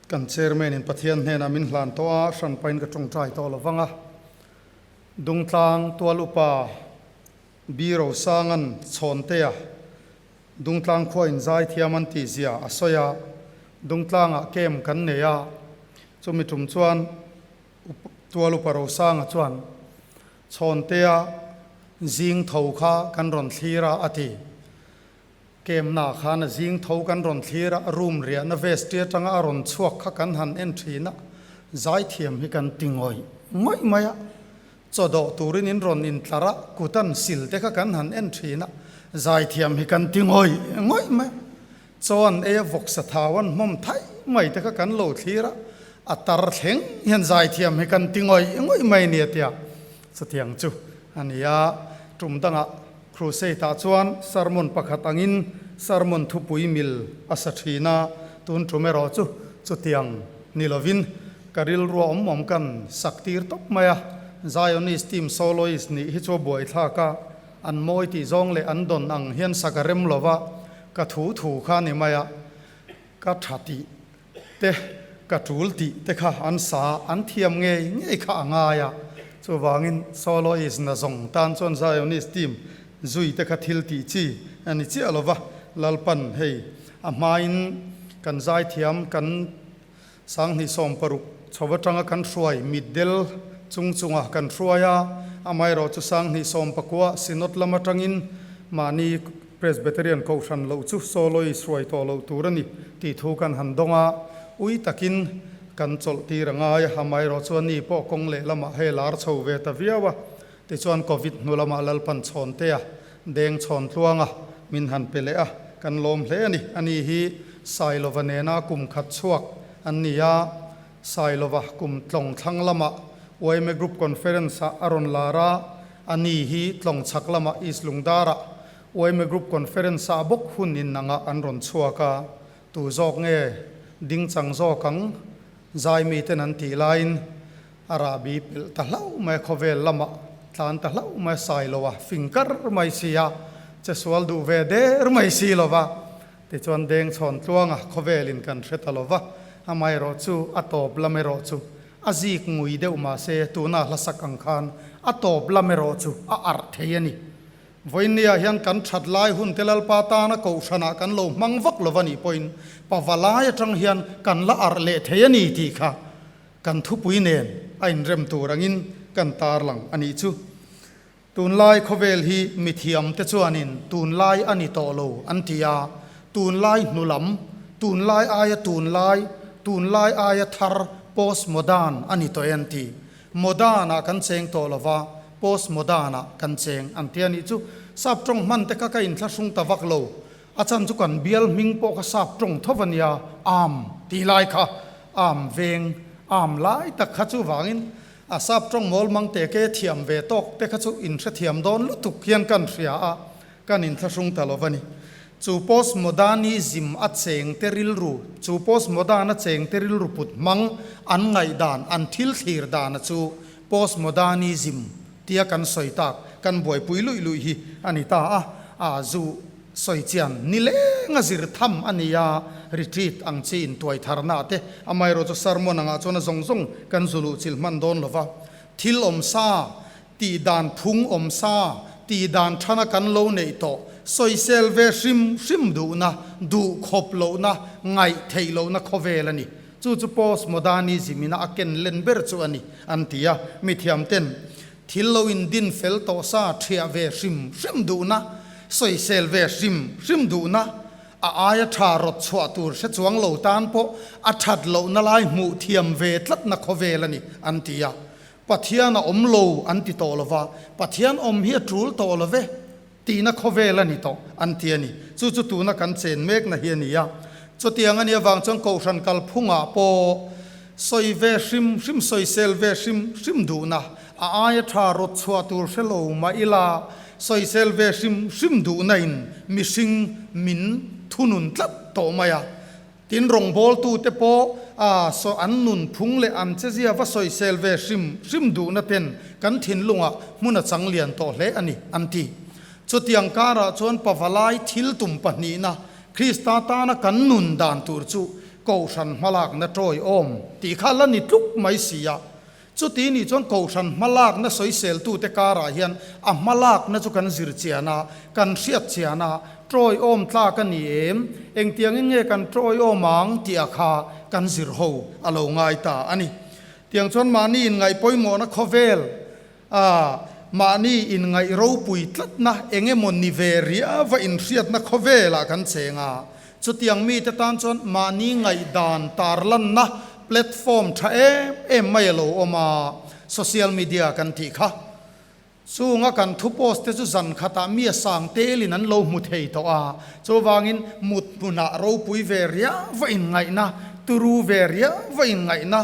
Kan Chairman in Pathian hnenah min hlan tawh a, hranpain ka tawngtai tawh lo vang a. Dungtlang tual upa B Rosangan Chhawntea Dungtlang khua in zaithiam an tih zia a sawi a, Dungtlangah camp kan nei a, chumi tum chuan tual upa Rosanga chuan Chhawntea zing tho kha kan rawn thlir a a ti. Kemna khan a zing tho kan rawn thlir a, room riahna vestry atanga a rawn chhuak kha kan han en thin a, zaithiam hi kan ti ngawih ngawih mai a, chaw dawh turin in rawn intlar a, kut an sil te kha kan han en thin a, zaithiam hi kan ti ngawih ngawih mai a, chaw an ei a, vawksa thau an hmawm thaih mai te kha kan lo thlir a, a tar thleng hian zaithiam hi kan ti ngawih ngawih mai nia tia chutiang chu a ni a, tum dangah Crusade ah chuan sermon pakhat angin sermon thupui mil a sa thin a, tun tum erawh chu chutiang ni lovin ka rilrua awm awm kan sak tir tawp mai a. Zionist team soloist nih hi chu a buaithlak a, an mawi tih zawng leh an dawn ang hian sak a rem lova, ka thu thu kha ni mai a, ka tha tih te ka tul tih te kha an sa an thiam ngei ngei kha a ngai a, chuvangin soloist na zawng tan chuan Zionist team zui te kha thil tih chi a ni chiah lo va, Lalpan hei a hmain kan zaithiam kan sanghnih 60 chho atanga kan hruai mitdel chung chunga kan hruai a, amaherawh chu sanghnih 19 Synod lam atangin mahni Presbyterian Kohhran loh chu soloist hruai tawh loh tur a ni tih thu kan han dawng a, ui takin kan chawlh tir a ngai a, amaherawh chuan ni pawh kawng leh lamah hei lar chho ve ta viau a, tichuan Covid hnu lamah Lalpan chhawntea deng chhawn tluanga min han pe leh a, kan lawm hle a ni. Ani hi Sailova nena kum khat chhuak an ni a, Sailova kum tlawng thlang lamah yma Group Conference-ah a rawn lar a, Ani hi tlawng chhak lamah East Lungdarah yma Group Conference ah bawk hun in angah an rawn chhuak a, tu zawk nge ding chang zawk ang zai miten an tih laiin a rahbi pelh ta hlauh mai a, khawvel lamah tlan ta hlauh mai a, sai lo a, fing kar mai si a, che sual duh ve der mai si lo va, tichuan deng chhawn tluanga khawvelin kan hre ta lo va, amaherawh chu a tawp lam erawh chu A zik ngui deuh mahse tuna hlasak ang khan a tawp lam erawh chu a arh thei a ni. Vawiinniah hian kan that lai hun te Lalpa tana kohhranah kan lo hmang vak lo va nih pawhin pava lai atang hian kan la arh leh thei a ni tih kha kan thupui nen a inrem tur angin kan tarlang a nih chu. Tunlai khawvel hi mithiamte chuanin tunlai a ni tawh lo an ti a, tunlai hnulam, tunlai aia tunlai, tunlai aia thar, post-modern, a ni tawh e an ti. Modern-ah kan cheng tawh lo va, post-modern-ah kan cheng an ti a nih chu. Sap tawng hman te kha ka inthlahrung ta vak lo, a chan chu kan bial hming pawh kha sap tawng tho a nia, am tih lai kha, am veng, am lai tak kha chuvangin A sap tawng mawl mang te ke thiam ve tawk te kha chu in hrethiam dawn lutuk hian kan hria a, kan inthlahrung ta lo va ni. Chu postmodernism a cheng te rilru, chu postmodern a cheng te rilru put hmang an ngaihdan, an thil thlir dana chu postmodernism tia kan sawi tak, kan buaipui luih luih hi a ni ta a, a zu Sawi chian ni leng a zir tham a ni a, retreat ang chi intuai tharna te, amaherawh chu sermon angah chuan a zawng zawng kan zu luh chilh hman dawn lova, thil awm sa, tih dan phung awm sa, tih dan thana kan lo neih tawh, sawisel ve hrim hrim duhna, duh khawp lohna, ngaih theih lohna khawvel a ni. Chu chu postmodernism ina a ken len ber chu a ni, an ti a, mithiam ten Thil lo in din fel tawh sa thiah ve hrim hrim duhna, sawisel ve hrim hrim duhna, a aia tha rawt chhuah tur hre chuang lo tan pawh a that lohna lai hmuh thiam ve tlatna khawvel a ni, an ti a. Pathian a awm lo an ti tawh lova, Pathian awm hi a tul tawh lo ve tihna khawvel a ni tawh an ti a ni. Chu chu tuna kan chen mekna hi a ni a. Chutiang a nih avang chuan Kohhran kalphungah pawh sawi ve hrim hrim, sawisel ve hrim hrim duhna, a aia tha rawt chhuah tur hre lo mah ila, sawisel ve hrim hrim duhna in mihring min thunun tlat tawh mai a. Tin, rawngbawltute pawh a saw an nun phung leh an chezia va sawisel ve hrim hrim duhna ten kan thinlungah hmun a chang lian tawh hle a ni, an ti. Chutiang karah chuan pavalai thil tum pahnihna, Krista tana kan nun dan tur chu. Kohhran hmalakna tawiawm tih kha la ni tluk mai si a. Chuti nih chuan Kohhran hmalakna sawiseltute karah hian a hmalakna chu kan zir chian a, kan hriat chian a, tawiawm tlak a ni em? Engtiangin nge kan tawiawm ang tih a kha kan zir ho a lo ngai ta a ni. Tiang chuan mahni inngaih pawimawhna khawvel a, mahni inngaih ropui tlatna eng emaw ni ve riava inhriatna khawvelah kan cheng a. Chutiang mite tan chuan mahni ngaihdan tarlanna platform tha em em mai a lo awm a, social media kan tih kha. Chunga kan thu post te chu zan khatah mi a sang telin an lo hmu thei tawh a, chuvangin mut hmunah ropui ve riau va inngaihna, turu ve riau va inngaihna,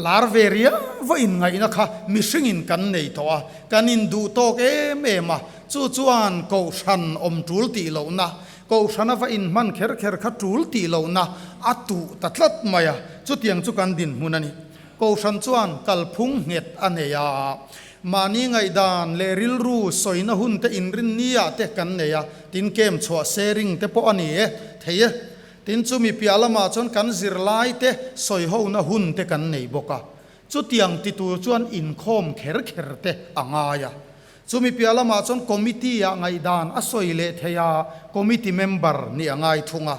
lar ve riau va inngaihna kha mihringin kan nei tawh a, kan induh tawk em em a, chu chuan kohhran awm tul tih lohna, kohhrana va inhman kher kher kha tul tih lohna a tuh ta tlat mai a, chutiang chu kan dinhmun a ni. Kohhran chuan kalphung nghet a nei a, mahni ngaihdan leh rilru sawina hun te inrinni ah te kan nei a, tin kem chhuah sharing te pawh a ni e, thei e. Tin chumi piah lamah chuan kan zirlai te sawihona hun te kan nei bawk a, chutiang ti tur chuan inkhawm kher kher te a ngai a. Chumi piah lamah chuan committee ah ngaihdan a sawi leh thei a, committee member nih a ngai thung a.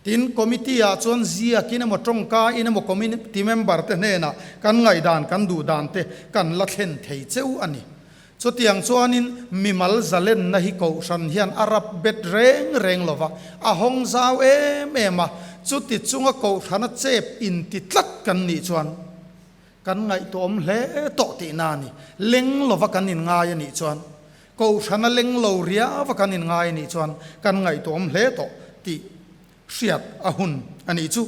Tin, committee ah chuan ziakin emaw tawngka in emaw committee member te hnenah kan ngaihdan kan duh dan te kan la thlen thei cheu a ni. Chutiang chuanin mimal zalenna hi kohhran hian a rap bet reng reng lo va, a hawng zau em em a, chuti chunga kohhrana chep inti tlat kan nih chuan Kan ngaihtuahawm hle tawh tihna a ni. Leng lova kan inngai a nih chuan, Kohhrana leng lo riava kan inngai a nih chuan kan ngaihtuahawm hle tawh tih hriat a hun a nih chu.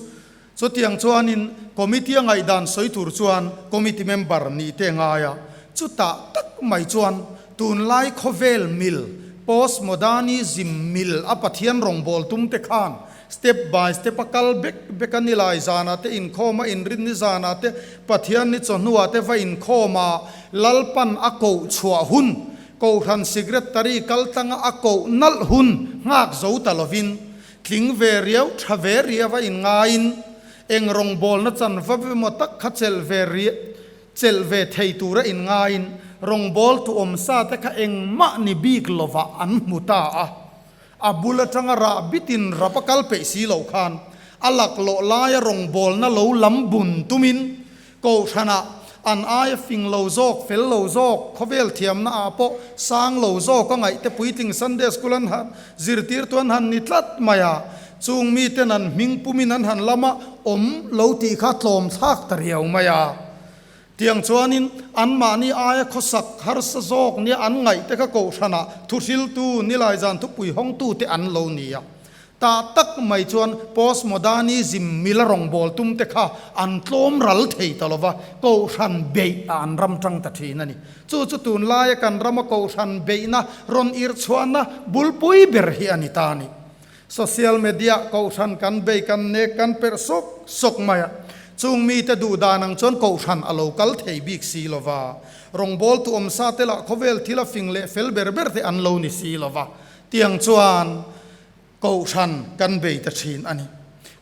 Chutiang chuanin Committee-a ngaihdan sawi tur chuan Committee member nih te ngai a, chutah tak mai chuan tunlai khawvel mil, Postmodernism mil a Pathian rawngbâwl tumte khan Step by step a kal bek bek a nilai zanah te inkhawm a inrinni zanah te Pathian ni chawhnuah te va inkhawm a Lalpan a koh chhuah hun Kohhran Secretary kal tlanga a koh nalh hun nghak zo ta lovin tling ve riau tha ve riau a inngaiin eng rawngbawlna chanva emaw tak kha chelh ve chelh ve thei tura inngaiin rawngbawltu awmsa te kha engmah ni bik lovah an hmu ta a. A bul atanga rah bitin rap a kal peih si lo khan a laklawh laia rawngbawlna lo lam bun tumin Kohhranah an aia fing lo zawk, fel lo zawk, khawvel thiamna ah pawh sang lo zawk a ngaih te puitling Sunday School an han zirtirtu an han ni tlat mai a, chung miten an hming pumin an han lama awm lo tih kha tlawm thlak ta riau mai a. Tiang chuanin anmahni aia khawsak harsa zawk nia an ngaih te kha kohhranah thuhriltu, nilaizan thupui hawngtute an lo ni a. Tah tak mai chuan postmodernism mila rawngbâwl tumte kha an tlawm ral thei ta lova, kohhran beih ah an ram ṭang ta ṭhin a ni. Chu chu tunlaia kan rama kohhran beihna rawn irhchhuahna bulpui ber hi a ni ta a ni. Social media kohhran kan bei kan nek kan perh sawk sawk mai a, chung mite duh dan ang chuan kohhran a lo kal thei bik si lo va, rawngbawltu awmsa te lah khawvel thil a fing leh fel ber ber te an lo ni si lo va, tiang chuan kohhran kan bei ta thin a ni.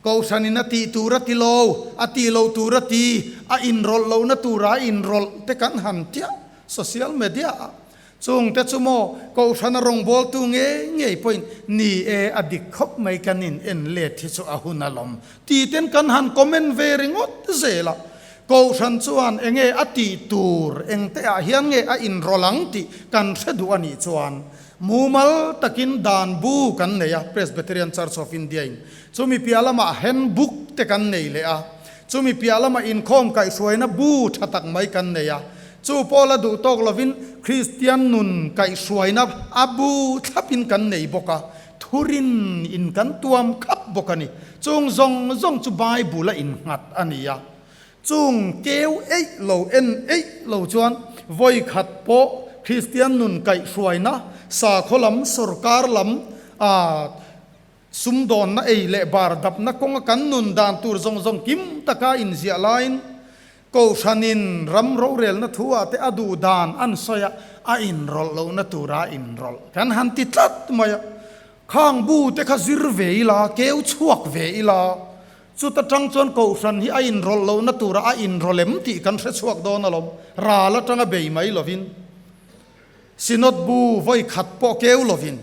Kohhranin a tih tur a ti lo, a tih loh tur a ti, a inrawlh lohna tura a inrawlh te kan han tiah social media ah Chungte chu maw Kohhrana rawngbawltu ngei ngei pawhin ni e a dik khawp mai kan in en let hi chu a hun alawm ti ten kan han comment ve ringawt zel a. Kohhran chuan enge a tih tur engte ah hian nge a inrawlh ang tih kan hre duh a nih chuan mumal takin dan bu kan nei a, Presbyterian Church of India in chumi piah lamah handbook te kan nei leh a, chumi piah lamah inkhawm kaihhruaina bu tha tak mai kan nei a. Chu pawh la duh tawk lovin Kristian nun kaihhruaina a bu thlapin kan nei bawk a, thurin in kan tuam khap bawk a ni. Chung zawng zawng chu Bible a innghat a ni a. Chung keu eih lo en eih lo chuan vawi khat pawh Kristian nun kaihhruaina sakhaw lam, sorkar lam, ah, sumdawnna ei leh bar dapna kawnga kan nun dan tur zawng zawng kim taka inziah laiin Kohhranin ram rorelna thu ah te a duh dan an sawi a, a inrawlh lohna tura a inrawlh kan han ti tlat mai a. Khang bu te kha zir ve ila, keu chhuak ve ila. Chuta tang chuan Kohhran hi a inrawlh lohna turah a inrawlh em tih kan hre chhuak dawn alawm. Ral atanga bei mai lovin, Synod bu vawi khat pawh keu lovin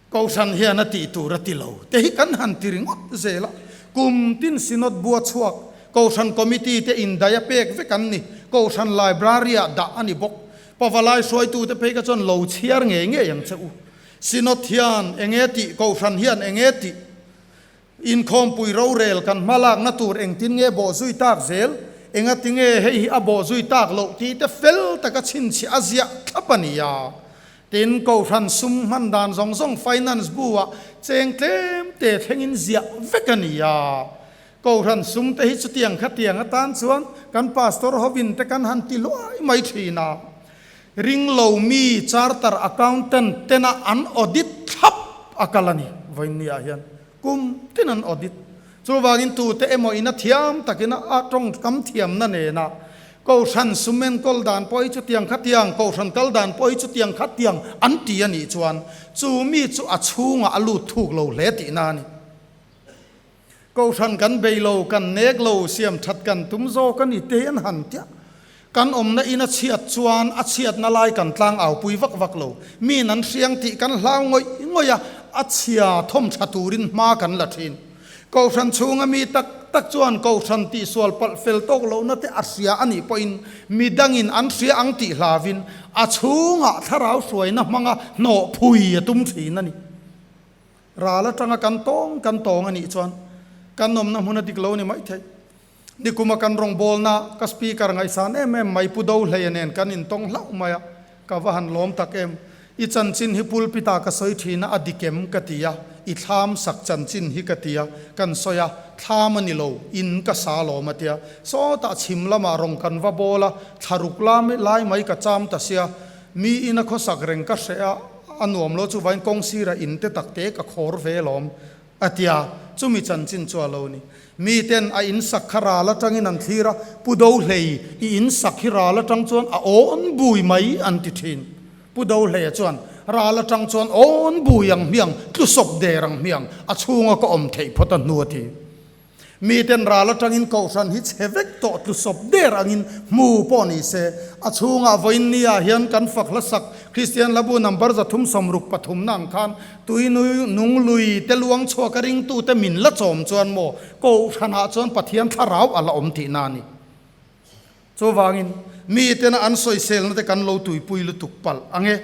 Kohhran hian a tih tur a ti lo te hi kan han ti ringawt zel a. Kum tin Synod bua chhuak Kohhran Committee te indaih a pek vek an ni. Kohhran Library-ah dah a ni bawk. Pavalai hruaitute phei kha chuan lo chhiar ngei ngei ang che u. Synod hian enge tih, Kohhran hian enge tih? Inkhawmpui rorel kan hmalakna tur engtin nge bawhzui tak zel? Engati nge hei hi a bawhzui tak loh tih te fel taka chhinchhiah a ziah thlap a ni a. Tin, Kohhran sum hman dan zawng zawng Finance bu-ah cheng tlem te thlengin ziah vek a ni a. Kohhran sum te hi chutiang khatiang atan chuan kan Pastor hovin te kan han ti hluai mai thin a. Ring lo mi Charter Accountant tena an audit thlap a kal a ni. Vawiinniah hian kum tin an audit. Chuvangin tute emaw ina thiam takin a tawngkam thiamna nena Kohhran sum enkawl dan pawh hi chutiang khatiang, Kohhran kal dan pawh hi chutiang khatiang an ti a nih chuan chu mi chu a chhungah a lut thuk lo hle tihna a ni. Kohhran kan bei lo, kan nek lo, siam that kan tum zawk a ni te an han tia. Kan awmna in a chhiat chuan a chhiatna lai kan tlang au pui vak vak lo. Miin an hriang tih kan hlau ngawih ngawih a, a chhia thawm tha turin hma kan la thin. Kohhran chhunga mi tak tak chuan Kohhran tihsual palh fel tawk lohna te a hria a nih pawhin midangin an hria ang tih hlavin a chhungah thlarau hruaina hmanga hnawh phui a tum thin a ni. Ral atanga kan tawng kan tawng a nih chuan kan awmna hmun a dik lo a ni maithei. Nikuma kan rawngbawlna ka speaker ngaihsan em em mai Pu Dohleia nen kan intawng hlauh mai a, ka va han lawm tak em. I chanchin hi pulpit ah ka sawi thin a, a dik em ka ti a, i thlam sak chanchin hi ka ti a, kan sawi a, thlam a ni lo, in ka sa lawm a tia. Sawtah chhim lamah rawng kan va bawl a, thlaruk lai mai ka cham ta sia, mi ina khawsak reng ka hreh a, A nuam lo chu vain kawng sira in te tak te ka khawr ve lawm, a ti a, chumi chanchin chu a lo ni. Miten a in sak kha ral atangin an thlir a, Pu Dohlei, i in sak hi ral atang chuan a awn bui mai an ti thin. Pu Dohleia chuan, Ral atang chuan awn bui ang hmiang, tlusawp der ang hmiang, a chhunga ka awm theih phawt a hnu a ti. Miten ral atangin kohhran hi chhe vek tawh tlusawp der angin hmu pawh ni se, a chhungah vawiin niah hian kan fak hlasak Kristian Hlabu number 363 na ang khan tui nung lui te luang chhuak a ringtute min la chawm chuan maw kohhranah chuan Pathian thlarau a la awm tihna a ni. Chuvangin, mitena an sawiselna te kan lo tuipui lutuk palh ang e.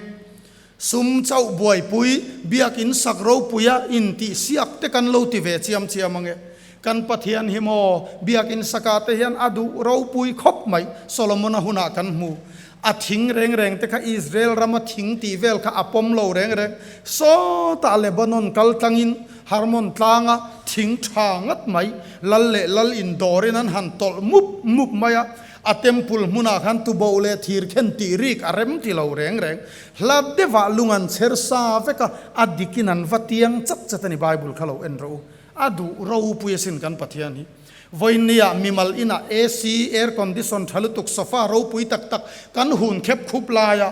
Sum chauh buaipui, biakin sak ropuia intihsiak te kan lo ti ve chiam chiam ang e. Kan Pathian hi maw, biakin sakah te hian a duh ropui khawp mai, Solomona hunah kan hmu. A thing reng reng te kha Israel rama thing tih vel kha a pawm lo reng reng. Sawtah Lebanon kal tlangin Harmon tlanga thing tha ngat mai, lal leh lal indawrin an han tawlh mup mup mai a, a temple hmunah khan tuboh leh thir khen tih rik a rem ti lo reng reng. Hla deuhah lung an chher sa vek a, a dikin an va tiang chat chat a ni Bible kha lo en rawh u. A duh ropui asin kan Pathian hi. Vawiinniah mimal inah AC, air condition tha lutuk, sofa ropui tak tak kan hun khep khup laia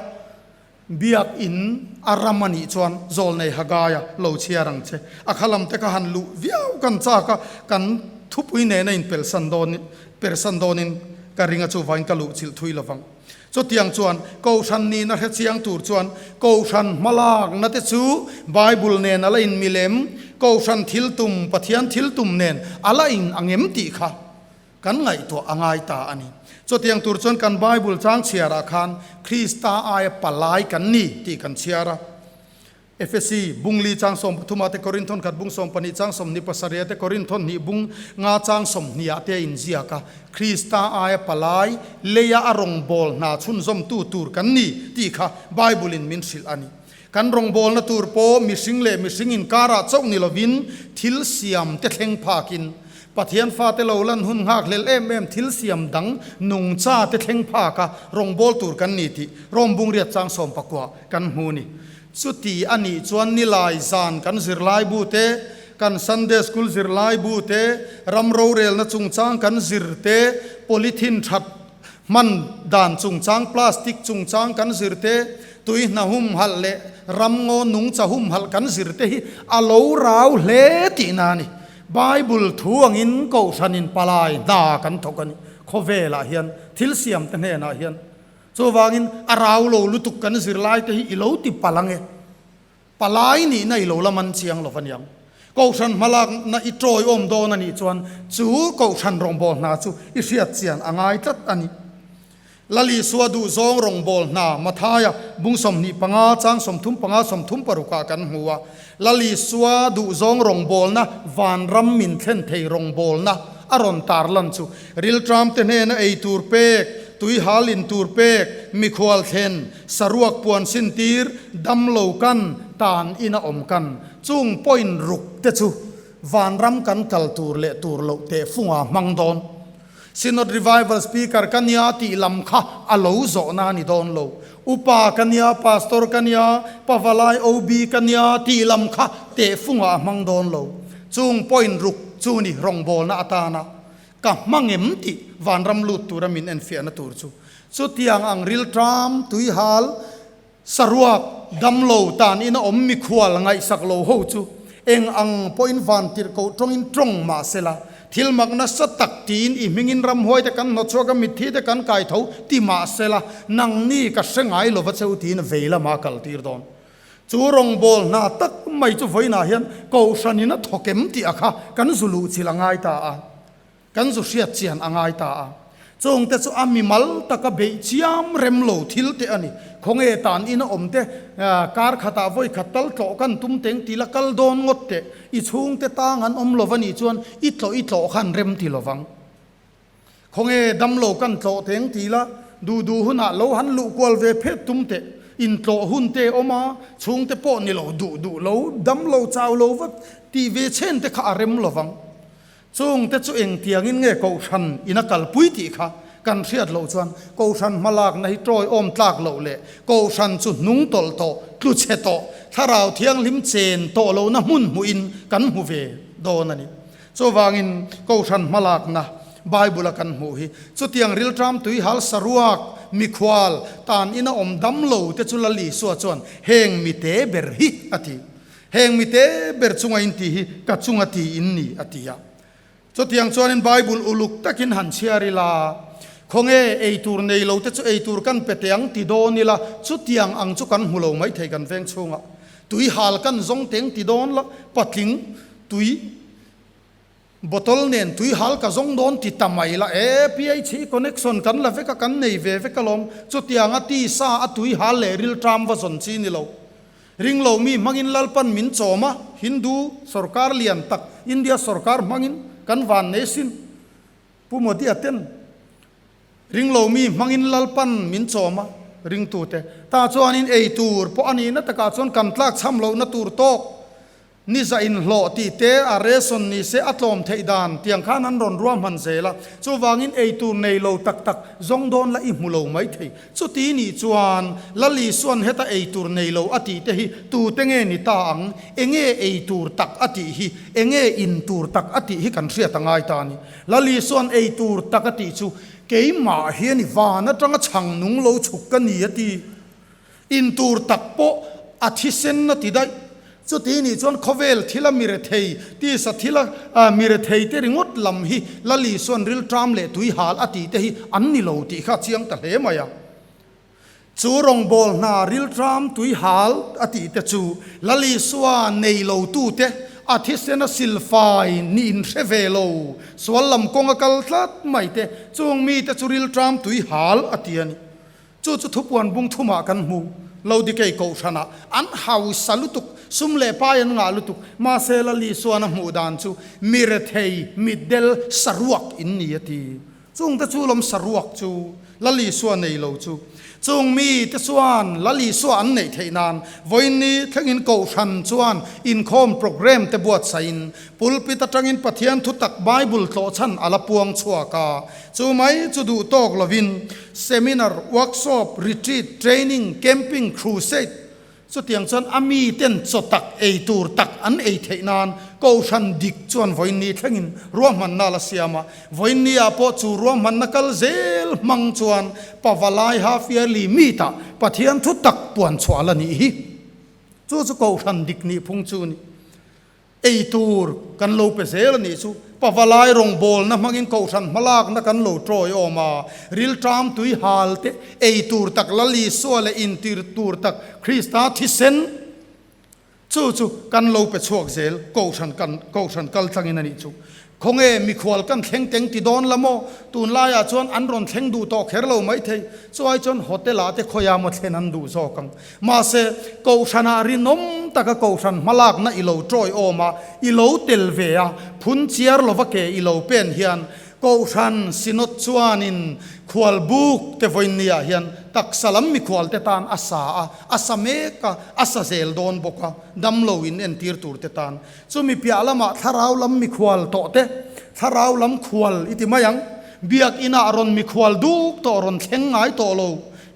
Biak in a ram a nih chuan Zawlnei Hagaia lo chhiar ang che. A kha lam te kha han luh viau kan chak a, kan thupui nena in pelsan dawn persan dawnin ka ring a chuvain ka luh chilh thui lovang. Chutiang chuan Kohhran nihna hre chiang tur chuan Kohhran hmalakna te chu Bible nen a la in milem, Kohhran thil tum, Pathian thil tum nen a la in ang em tih kha kan ngaihtuah a ngai ta a ni. Chutiang tur chuan kan Bible chang chhiarah khan Krista aia palai kan ni tih kan chhiar a. Efesi, bung li chang 13 ah te Korinthon khat bung 12 chang 27 ah te Korinthon hnih bung nga chang 20 ah te a inziak a. Krista aia palai, leia a rawngbâwl hna chhunzawmtu tur kan ni tih kha Bible in min hrilh a ni. Kan rawngbâwlna tur pawh mihring leh mihring inkarah chauh ni lovin thil siam te thleng phakin Pathian fate lo lan hun nghakhlel em em thil siam dang nungcha te thleng phak a rawngbâwl tur kan ni tih Rom bungriat chang 19 kan hmu ni. Chuti a nih chuan nilai zan kan zirlaibu te, kan Sunday School zirlaibu te, ram rorelna chungchang kan zir te, polythene that hman dan chungchang, plastic chungchang kan zir te, tui hna humhalh leh ramngaw nungcha humhalh kan zir te hi a lo rau hle tihna a ni. Bible thu angin Kohhranin palai hna kan thawk a ni. Khawvelah hian, thil siamte hnenah hian. Chuvangin a rau lo lutuk kan zirlaite hi i lo ti palh ang e. Palai nihna i lo la man chiang lo aniang. Kohhran hmalakna i tawiawm dawn a nih chuan chu Kohhran rawngbâwl hna chu i hriat chian a ngai tlat a ni. Lalisua duhzawng rawngbâwl hna Mathaia bung 25 chang 35 36 ah kan hmu a. Lalisua duhzawng rawngbâwlna vanram min thlen thei rawngbâwlna a rawn tarlan chu rilṭamte hnena ei tur pek, tuihal in tur pek, mikhual thlen, Saruak puan sin tir, dam lo kan, tan ina awm kan. Chung point ruk te chu vanram kan kal tur leh tur loh teh funga hmang dawn. Synod Revival Speaker ka nia tih lam kha a lo zawhna a ni dawn lo. Upa ka nia, Pastor ka nia, Pavalai OB ka nia tih lam kha teh funga a hmang dawn lo. Chung point ruk chu ni rawngbawlna atana Ka hmangem tih vanram lut tura min enfiahna tur chu chutiang ang rilṭam, tuihal, saruak, damlo tan ina awm mikhual ngaihsak lo ho chu eng ang pawhin vantirhkoh tawngin tawng mah sela, thil mak nasa tak tiin i hmingin ramhuai te kan hnawtchhuak a, mitthi te kan kai tho ti mah sela, nangni ka hre ngai lova cheu tiin vei lama kal tir dawn. Chu rawngbâwl hna tak mai chu vawiinah hian Kohhranin a thawk em tih a kha kan zu luh chilh a ngai ta a, kan zu hriat chian a ngai ta a. Chungte chu a mimal taka beih chiam rem lo thil te a ni. Khawnge tan ina awm te, kar khatah vawi khat tal tlawh kan tum teng ti la kal dawn ngawt teh. I chhungte tang an awm lo va nih chuan i tlawh i tlawh khan rem ti lo vang. Khawnge damlo kan tlawh teng ti la, duh duh hunah lo han luh kual ve phet tum teh, intlawh hun te awm a, chhungte pawh ni lo duh duh lo, damlo chau lo vat tih ve chen te kha a rem lo vang. Chungte chu engtiangin nge Kohhran in a kalpui tih kha kan hriat loh chuan Kohhran hmalakna hi tawiawm tlak loh leh Kohhran chu hnung tawlh tawh, tlu chhe tawh, Thlarau Thianghlim chen tawh lohna hmun hmuhin kan hmu ve dawn a ni. Chuvangin Kohhran hmalakna Bible-a kan hmuh hi chutiang rilṭam tuihal saruak, mikhual, tan ina awm dam lo te chu Lal Isua chuan heng mite ber hi a ti. Heng mite ber chunga in tih hi ka chunga ti in ni a ti a. Chutiang chuanin Bible uluk takin han chhiar ila, khawnge ei tur nei lo te chu ei tur kan pe teh ang ti dawn ila, chutiang ang chu kan hmu lo maithei kan veng chhungah. Tuihal kan zawng teng ti dawn la, patling Tui bottle nen tui hal ka zawng dawn ti ta mai la e, PHE connection kan la vek a, kan nei ve vek alawm. Chutianga tisa a tui hal leh rilṭam va zawn chi ni lo. Ring lo mi hmangin Lalpan min chawm a, Hindu sorkar lian tak India sorkar hmangin kan van nei sin. Pu Modi a ten ring lo mi hmangin Lalpan min chawm a, ringtute ta chuanin ei tur pawh a nihna takah chuan kan tlakchham lohna tur tawk Ni za inhlawh tih te a ration ni se a tlawm theih dan tiang khan an rawn ruahman zel a, chuvangin eitur nei lo tak tak zawng dawn la i hmu lo mai thei. Chuti nih chuan Lal Isuan heta eitur nei lo a tih te hi tute nge ni ta ang? Enge eitur tak a tih hi? Enge intur tak a tih hi kan hriat a ngai ta a ni. Lal Isuan eitur tak a tih chu keimah hian i van atanga chhang nung lo chhuk ka ni a ti. Intur tak pawh a thisen a ti daih. Chuti nih chuan khawvel thila mi rethei, tisa thila mi rethei te ringawt lam hi Lal Isuan rilṭam leh tuihal a tih te hi an ni lo tih kha a chiang ta hle mai a. Chu rawngbâwl hna rilṭam tuihal a tih te chu Lal Isua nei lo tute a thisen a silfai nih in hre ve lo, sual lam kawng a kal tlat mai te, chung mite chu rilṭam tuihal a ti a ni. Chu chu thupuan bung thumah kan hmu. Lodikei kohhranah an hausa lutuk, sum leh pai an ngah lutuk. Mahse Lal Isuan a hmuh dan chu mi rethei, mitdel, saruak in ni a ti. Chungte chu lawm saruak chu Lal Isua nei lo chu. Chung mite chuan Lal Isua an neih theih nan vawiinni thlengin kohhran chuan inkhawm programme te buatsaihin pulpit atangin Pathian thutak Bible tlawhchhan a la puang chhuak a. Chu mai chu duh tawk lovin Seminar, workshop, retreat, training, camping, crusade chutiang chuan a miten chaw tak ei tur tak an ei theih nan Kohhran dik chuan vawiinni thlengin ruahmanna la siam a. Vawiinni ah pawh chu ruahmanna kal zel hmang chuan Pavalai Half Yearly Meet-ah Pathian thu tak puan chhuah la nih hi. Chu chu Kohhran dik nih phung chu ni. Ei tur kan lo pe zel a nih chu. Pavalai rawngbawlna hmangin kohhran hmalakna kan lo tawiawm a, rilṭam tui hal te, ei tur tak Lal Isua leh intir tur tak Krista thisen chu chu kan lo pe chhuak zel kohhran kan kohhran kal tlangin a nih chu. Khawnge mikhual kan thleng teng ti dawn la maw? Tunlaiah chuan an rawn thleng duh tawh kher lo maithei. Chuai chuan hotel ah te khawiah maw thlen an duh zawk ang. Mahse, kohhranah rinawm taka kohhran hmalakna i lo tawiawm a, i lo tel ve a, phun chiar lova ke i lo pen hian kohhran synod chuanin khual buk te vawiinniah hian taksa lam mikhual te tan a sa a, a sa mek a, a sa zel dawn bawk a, damlo in entir tur te tan. Chumi piah lamah thlarau lam mikhual tawh te, thlarau lam khual i ti mai ang, biakinah rawn mikhual duk tawh rawn thleng ngai tawh lo,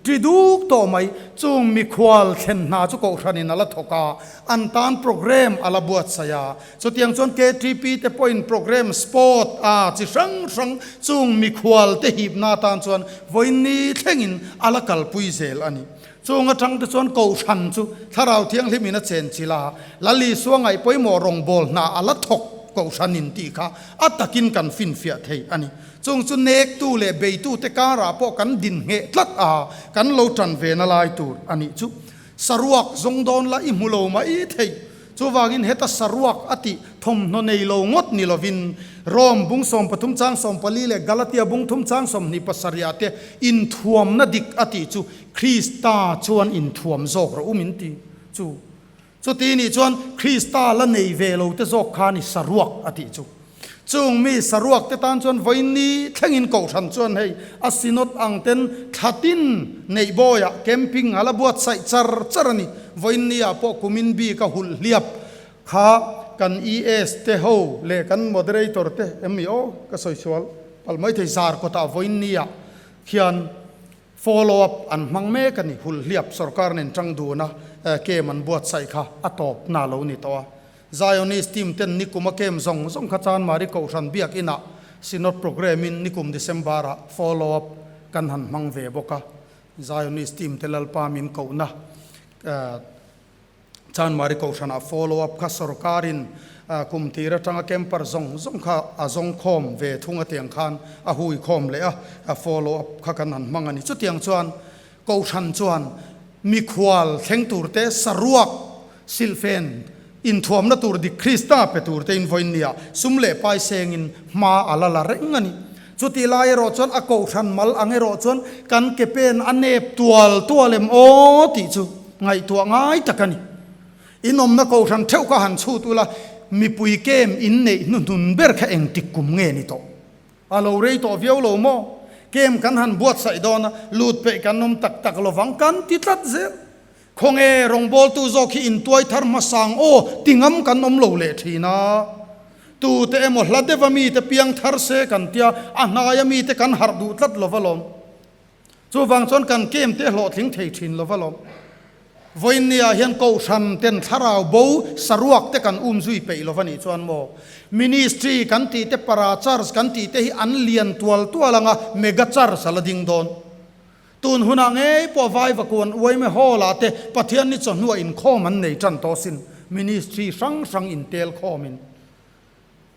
Ṭi duk tawh mai, chung mikhual thlen hna chu kohhranin a la thawk a, an tan programme a la buatsaih a. Chutiang chuan KTP te pawhin programme sport a chi hrang hrang chung mikhual te hipna atan chuan vawiin thlengin a la kalpui zel a ni. Chung atang te chuan kohhran chu Thlarau Thianghlimin a chenchilh a, Lal Isua ngaih pawimawh rawngbâwl hna a la thawk kohhranin tih kha a takin kan finfiah thei a ni. Chung chu nektu leh beitute karah pawh kan din ngheh tlat a, kan lo tan ve na lai tur a nih chu. Saruak zawng dawn la i hmu lo mai thei. Chuvangin heta saruak a tih thawmhnaw nei lo ngawt ni lovin Rom bung 13 chang 14 leh Galatia bung thum chang 27 ah te inthuamna dik a tih chu Krista chuan inthuam zawk rawh u min ti chu. Chuti nih chuan Krista la nei ve lo te zawk kha ni saruak a tih chu. Chung mi saruak te tan chuan vawiin thlengin kohhran chuan hei a synod ang ten thlatin neih bawiah camping a la buatsaih char char a ni. Vawiin ah pawh kumin bik a hulh hliap kha kan ES te ho leh kan moderator te em ni aw ka sawi sual palh maithei zar kawtah vawiin ah khian Follow up an hmang mek a ni. Hulhliap sorkar nen tang duna camp an buatsaih kha a tawp na lo ni tawh a. Zionist team ten nikum a camp zawng zawng kha Chanmari Kohhran Biakinah Synod Programme in nikum December ah follow up kan han hmang ve bawk a. Zionist team te Lalpa min kohna Chanmari Kohhranah follow up kha sorkarin kum tir atanga camper zawng zawng kha a zawng khawm ve thung a tiang khan a hui khawm leh a, follow up kha kan han hmang a ni. Chutiang chuan Kohhran chuan mikhual thleng turte saruak silhfen inthuamna tur dik Krista pe turte in vawiin nia sum leh pai sengin hma a la la reng a ni. Chutih lai erawh chuan a Kohhran mal ang erawh chuan kan ke pen a nep tual tual em aw tih chu Ngaihtuah ngai tak a ni. Inawmna kohhran theuh kha han chhut ula, mipui kem inneih hnuhnun ber kha engtik kum nge ni tawh? A lo rei tawh viau lo maw? Kem kan han buatsaih dawn a, lut peih kan awm tak tak lovang kan ti tlat zel. Khawnge rawngbawltu zawk hi intuai thar hmasang aw ti ngam kan awm lo leh thin a. Tute emaw hla deuha mite piang thar se kan tia, a hnaia mite kan harh duh tlat lova lawm. Chuvang chuan kan kem te hlawhtling thei thin lo va lawm. Vawiinniah hian kohhran ten thlarau bo saruak te kan um zui peih lo va nih chuan maw? Ministry kan tih te para church kan tih te hi an lian tual tual anga mega church a la ding dawn. Tun hunah ngei pawh Vaivakuan Uaime Hall ah te Pathian ni chawhnuah inkhawm an nei tan tawh sin ministry hrang hrang intel khawmin.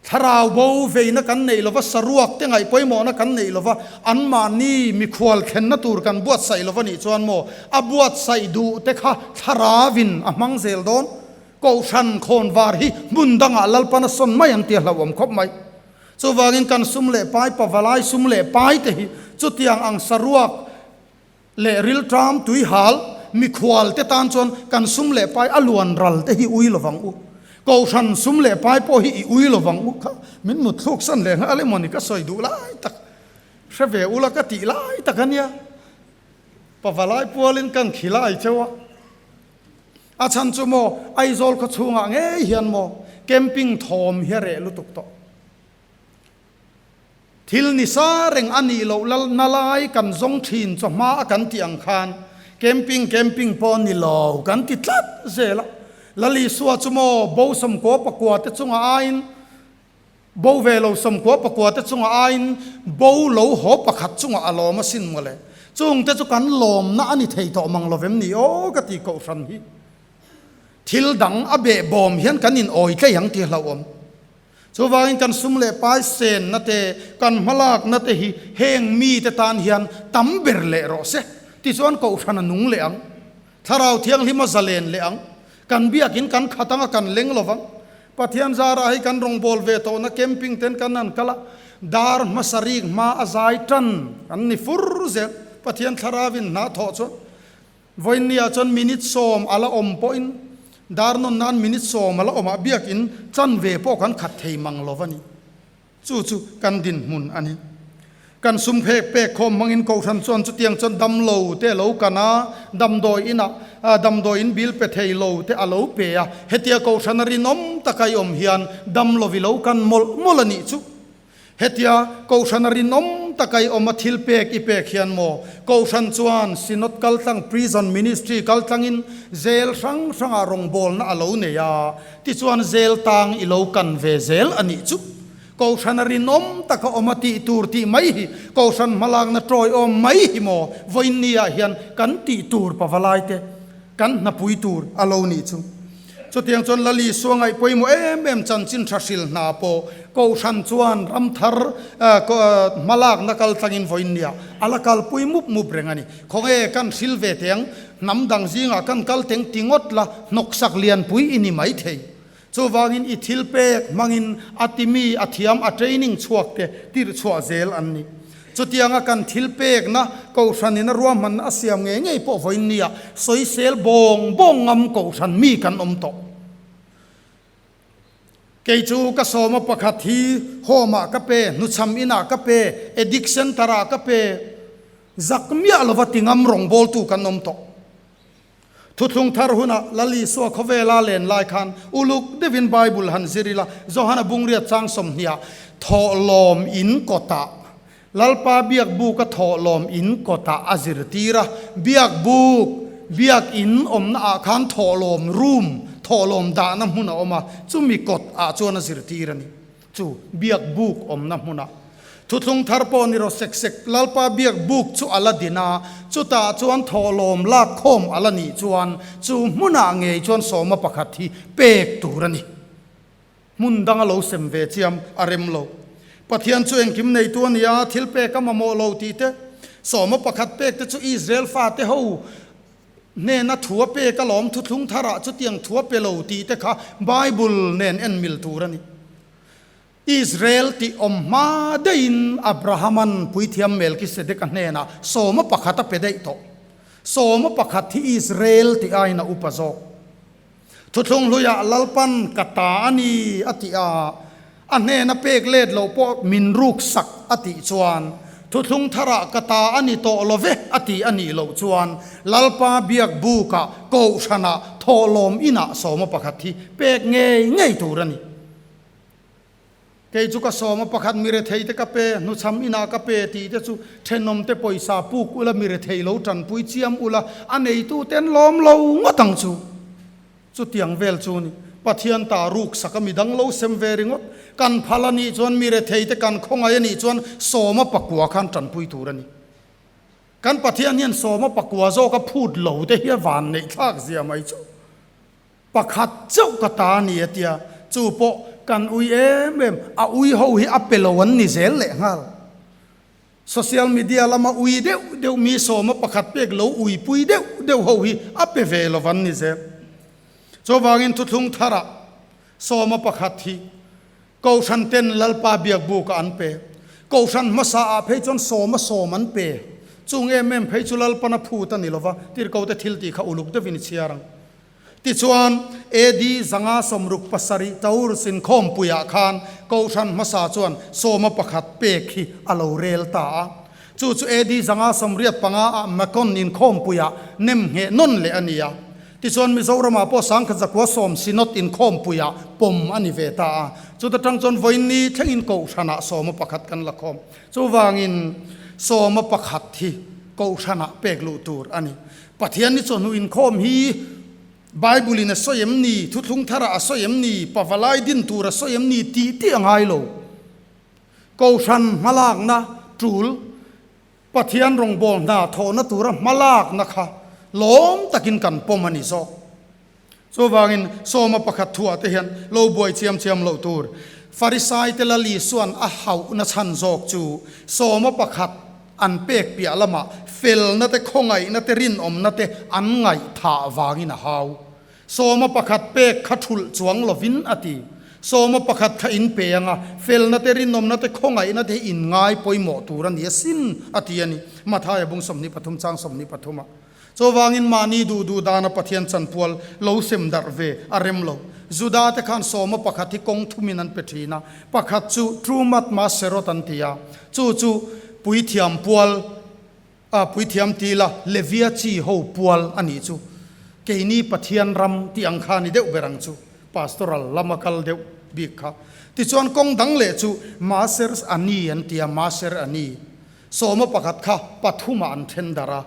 Thlarau bo veina kan neih lova, saruak te ngaih pawimawhna kan neih lova, anmahni mikhual thlenna tur kan buatsaih lova nih chuan maw, a buatsaih duh te kha thlarauvin a hmang zel dawn. Kohhran khawnvar hi hmun dangah Lalpan a sawn mai ang tih a hlauhawm khawp mai. Chuvangin kan sum leh pai, pavalai sum leh pai te hi chutiang ang saruak leh rilṭam tuihal mikhual te tan chuan kan sum leh pai a luan ral te hi ui lovang u. Kohhran sum leh pai pawh hi i ui lovang u kha min mut thluk san leh nghal emaw ni ka sawi duh lai tak hre ve ula ka tih lai tak a nia. Pavalai pualin kan khilai cheu a. A chhan chu maw Aizawl khaw chhungah ngei hian maw camping thawm hi a reh lutuk tawh. Thil ni sa reng a nih loh lal na lai kan zawng thin chawhma a kan tih ang khan camping camping pawh ni lo kan ti tlat zel a. Lal Isua chu maw bo 94 te chunga aiin bo ve lo 94 te chunga aiin bo lo haw pakhat chunga a lawm asin mawle. Chungte chu kan lawmna a ni thei tawh mang lovem ni aw ka ti kohhran hi. Thil dang a behbawm hian kan in awi tlei ang tih a hlauhawm. Chuvangin kan sum leh pai senna te, kan hmalakna te hi heng mite tan hian tam ber leh rawh se. Tichuan Kohhran a nung leh ang. Thlarau Thianghlim a zalen leh ang. Kan biakin kan khat anga kan leng lo vang. Pathian zarah hei kan rawngbâwl ve tawhna camping ten kan han kal a, dar hmasa rik hma a zai tan an ni fur zel. Pathian Thlarauin hna thawh chuan Vawiinniah chuan minute sawm a la awm pawhin dar nawn nan minute sawm a la awmah biakin chanve pawh kan khat thei mang lo va ni. Chu chu kan dinhmun a ni. Kan sum phek pek khawm hmangin Kohhran chuan chutiang chuan damlo te a lo kan a, damdawi inah damdawi in bill pe thei lo te a lo pe a. Hetia Kohhrana rinawm taka i awm hian damlo i lo kan mawlh mawlh a nih chu. Hetia Kohhrana rinawm taka i awm a thil pek i pek hian maw Kohhran chuan Synod kaltlang Prison Ministry kaltlangin zel hrang hrangah rawngbawlna a lo nei a, tichuan zel tang i lo kan ve zel a nih chu. Kohhrana rinawm taka awm a tih tur tih mai hi Kohhran hmalakna tawiawm mai hi maw vawiinniah hian kan tih tur pavalaite kan hnapui tur a lo nih chu. Chutiang chuan Lali Isua ngaih pawimawh em em chanchin tha hril hna pawh Kohhran chuan ram thar hmalakna kal tlangin vawiin nia a la kalpui mup mup reng a ni. Khawnge kan hril ve teng, hnam dang zingah kan kal teng ti ngawt la hnawksak lianpui i ni mai thei. Chuvangin i thil pek hmangin a timi, a thiam, a training chhuak te tirh chhuah zel an ni. Chutianga kan thil pekna Kohhranin a ruahmanna a siam ngei ngei pawh vawiin nia sawisel bawng bawng ngam Kohhran mi kan awm tawh. Kei chu ka sawma pakhat hi home ah ka pe, hnuchham inah ka pe, addict center ah ka pe, zak miah lova ti ngam rawngbawltu kan awm tawh. Thuthlung thar hunah Lal Isua khawvela len lai khan uluk deuhin Bible han zir ila, Johana bungriat chang sawmhniah thawhlawm in kawtah Lalpa biakbuka thawhlawm in kawtah a zirtir a, biakbuk, biak in awmna ah khan thawhlawm room, thawhlawm dahna hmun a awm a, chumi kawt ah chuan a zirtir a ni. Chu biak buk awmna hmunah thuthlung thar pawh ni rawh sek sek Lalpa biak buk chu a la din a, chutah chuan thawhlawm lak khawm a la nih chuan chu hmunah ngei chuan sawma pakhat hi pek tur a ni. Hmun danga lo sem ve chiam a rem lo. Pathian chu engkim neitu a ni a, thil pek a mamawh lo tih te, sawma pakhat pek te chu Israel fate ho Hnena thu a pek alawm thuthlung tharah chutiang thu a pe lo tih te kha Bible nen en mil tur a ni. Israel tih awm hma daihin Abrahaman puithiam Melkisedeka hnenah sawma pakhat a pe daih tawh. Sawma pakhat hi Israel tih aiin a upa zawk. Thuthlung hluiah Lalpan ka ta a ni a tih a, a hnena pek let loh pawh min ruk sak a tih chuan, thuthlung tharah ka ta a ni tawh lo ve a tih a nih loh chuan Lalpa biak bukah Kohhranah thawhlawm inah sawma pakhat hi pek ngei ngei tur a ni. Kei chu ka sawm a, pakhat mi rethei te ka pe, hnuchham inah ka pe tih te chu thenawm te pawisa puk ula, mi rethei lo tanpui chiam ula, a neitu ten lawm lo ngawt ang chu. Chutiang vel chu ni. Pathian ta ruk sak a midang lo sem ve ringawt. Kan phal a nih chuan mi rethei te kan khawngaih a nih chuan sawma pakua khan tanpui tur a ni. Kan Pathian hian sawma pakua zawk a phut lo te hi a van neih thlak zia mai chu. Pakhat chauh ka ta a ni a tia, chu pawh kan ui em em, a ui ho hi a pe lo an ni zel leh nghal. Social media lama ui deuh deuh mi sawma pakhat pek lo ui pui deuh deuh ho hi a pe ve lo an ni zel. Chuvangin thuthlung tharah sawma pakhat hi Kohhran ten Lalpa biakbukah an pe. Kohhran hmasa ah phei chuan sawma sawm an pe. Chung em em phei chu Lalpan a phut a ni lova, tirhkote thil tih kha uluk deuhin i chhiar ang. Tichuan, AD 537 Taurus inkhawmpuiah khan Kohhran hmasa chuan sawma pakhat pek hi a lo rel ta a. Chu chu AD 585 ah Macon inkhawmpuiah nem ngheh nawn leh a ni a. Tichuan, Mizoramah pawh Sangkhat Zakua Sawm Synod inkhawmpuiah pawm a ni ve ta a. Chuta tang chuan vawiinni thlengin Kohhranah sawma pakhat kan la khawm. Chuvangin, sawma pakhat hi Kohhranah pek luh tur a ni. Pathian ni chawhnu inkhawm hi Bible in a sawi em ni, Thuthlung tharah a sawi em ni, pavalai din tur a sawi em ni tih tih a ngai lo. Kohhran hmalakna tul, Pathian rawngbâwl hna thawhna tura hmalakna kha lawm takin kan pawm a ni zawk. Chuvangin, sawma pakhat thuah te hian lo buai chiam chiam loh tur. Farisai te Lal Isua'n a hauhna chhan zawk chu sawma pakhat an pek piah lamah felna te, khawngaihna te, rinawmna te an ngaihthah vangin a hau. Sawma pakhat pek kha thulh chuang lovin a ti. Sawma pakhat kha in pe anga, felna te, rinawmna te, khawngaihna te hi in ngai pawimawh tur a ni asin, a ti a ni. Mathaia bung 23 chang 23 ah. Chuvangin mahni duh duh dana Pathian chanpual lo sem darh ve a rem lo. Juda te khan sawma pakhat hi kawng thumin an pe thin a, pakhat chu Trumat Maserot an ti a, chu chu puithiam pual, a puithiam ti ila Levia chi ho pual a nih chu. Keini Pathian ram tih ang kha ni deuh ber ang chu, pastoral lama kal deuh bik kha. Tichuan kawng dang leh chu Maser Ani an ti a, Maser Ani. Sawma pakhat kha pathumah an then darh a,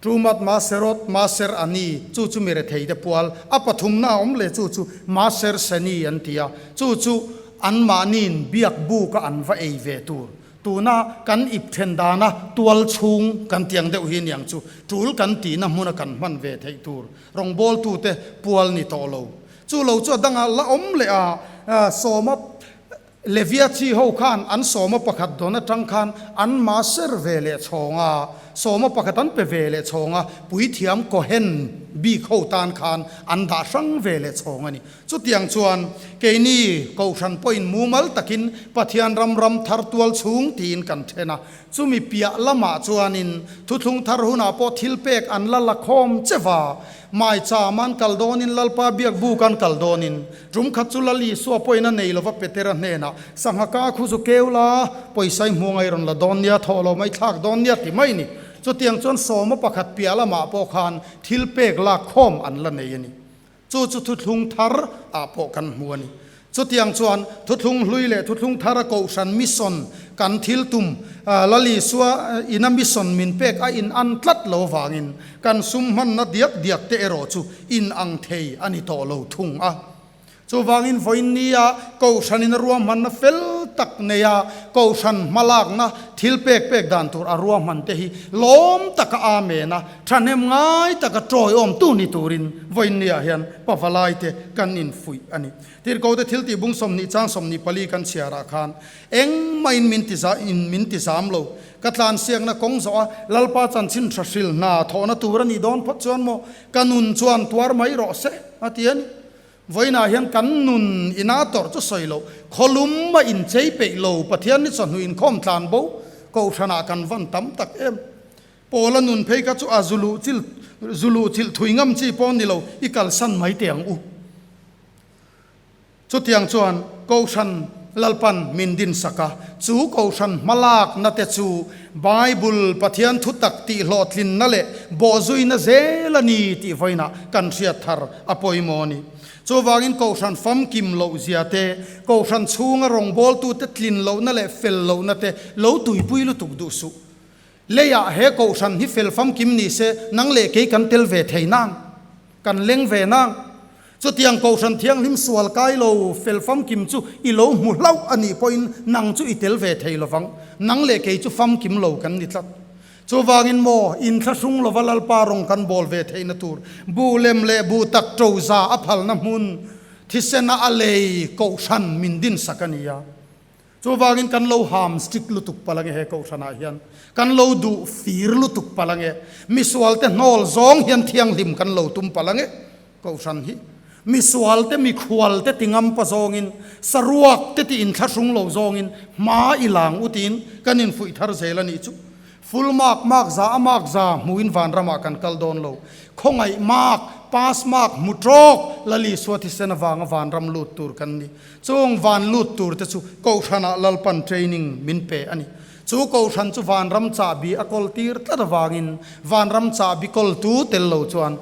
Trumat Maserot, Maser Ani, chu chu mi retheite pual, a pathumna a awm leh chu chu Maser Seni an ti a, chu chu anmahniin biak buka an va ei ve tur. Tuna kan ip then dana tual chhung kan tiang deuh hi niang chu tul kan tihna hmuna kan hman ve theih tur rawngbawltute pual ni tawh lo. Chu lo chu a dangah la awm leh a, sawma Levia chi ho khan an sawma pakhat dawn atang khan an ma ser ve leh chhawng a, sawma pakhat an pe ve leh chhawng a, puithiam Kohen bik ho tan khan an dah hrang ve leh chhawng a ni. Chutiang chuan keini Kohhran pawhin mumal takin Pathian ram ram thar tual chhung tiin kan then a, chumi piah lamah chuanin thuthlung thar hunah pawh thil pek an la la khawm che va, Maicham an kal dawnin Lalpa biak buk an kal dawnin Tum khat chu Lal Isua pawhin a nei lova Petera hnenah, Sangha ka khu chu keu la, pawisa i hmuh angai rawn la dawn nia, thawh lo mai thlak dawn nia ti mai ni. Chutiang chuan sawma pakhat piah lamah pawh khan thil pek lak khawm an la nei a ni. Chu chu thuthlung thar ah pawh kan hmu a ni. Chutiang chuan thuthlung hlui leh thuthlung thar a kohhran mission kan thil tum Lal Isua ina mission min pek a in an tlat lo vangin kan sum hmanna diak diak te erawh chu in ang thei a ni tawh lo thung a. Chuvangin vawiin nia Kohhranin a ruahmanna fel tak neia Kohhran hmalakna thil pek pek dan tur a ruahman te hi lawm taka Amen a thahnem ngai taka tawiawmtu ni turin vawiin niah hian pavalai te kan infuih a ni. Tirhkote thil tih bung 20 chang 24 kan chhiarah khan engmahin min ti in min ti zam lo. Ka tlansiakna kawng zawh a Lalpa chanchin tha hril hna thawhna tur a nih dawn phawt chuan maw ka nun chuan tuar mai rawh se a ti a ni. Vawiinah hian kan nun ina tawrh chu sawi loh, khawlum a inchei peih lo Pathian ni chawhnu inkhawm tlan bo Kohhranah kan van tam tak em. Paula nun phei kha chu a zuluh chil zuluh chilh thui ngam chi pawh ni lo i kalsan mai teh ang u. Chutiang chuan Kohhran Lalpan min dinsak a, chu Kohhran hmalakna te chu Bible Pathian thutak tihhlawhtlinna leh bawhzuina zel a ni tih vawiinah kan hriat thar a pawimawh a ni. Chuvangin Kohhran famkim loh zia te, Kohhran chhunga rawngbawltute tlin lohna leh fel lohna te lo tuipui lutuk duh suh. Leiah he Kohhran hi fel famkim ni se, nang leh kei kan tel ve thei nang, kan leng ve nang. Chutiang Kohhran Thianghlim sual kai lo fel famkim chu i lo hmu hlauh a nih pawhin nang chu i tel ve thei lovang. Nang leh kei chu famkim lo kan ni tlat. Chuvangin maw, inthlahrung lova Lalpa rawng kan bawl ve theihna tur buh lem leh buh tak ṭo za a phalna hmun thisena a lei Kohhran min dinsak a ni a. Chuvangin kan lo ham strict lutuk palh ange he Kohhranah hian. Kan lo duh fir lutuk palh ange. Misualte hnawl zawng hian thianghlim kan lo tum palh ange Kohhran hi. Misualte mikhualte ti ngampa zawngin, saruakte ti inthlahrung lo zawngin hma i lang u tiin kan infuih thar zel a nih chu. Full mark, mark za a mark za hmuin vanramah kan kal dawn lo. Khawngaih mark, pass mark hmu trawk Lal Isua thisen avanga vanram lut tur kan ni. Chung van lut tur te chu Kohhranah Lalpan training min pe a ni. Chu Kohhran chu vanram chahbi a kawl tir tlat avangin vanram chahbi kawltu tel lo chuan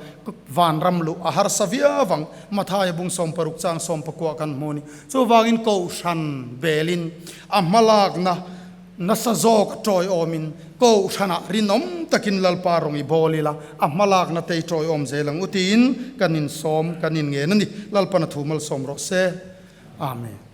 vanram luh a harsa viau ang. Mathaia bung 60 chang 19 kan hmu a ni. Chuvangin Kohhran belin a hmalakna nasa zawk a tawiawmin Kohhranah rinawm takin Lalpa rawn i bawl ila, a hmalakna te i tawiawm zel ang u tiin kan insawm, kan inngen a ni. Lalpan a thu malsawm rawh se. Amen.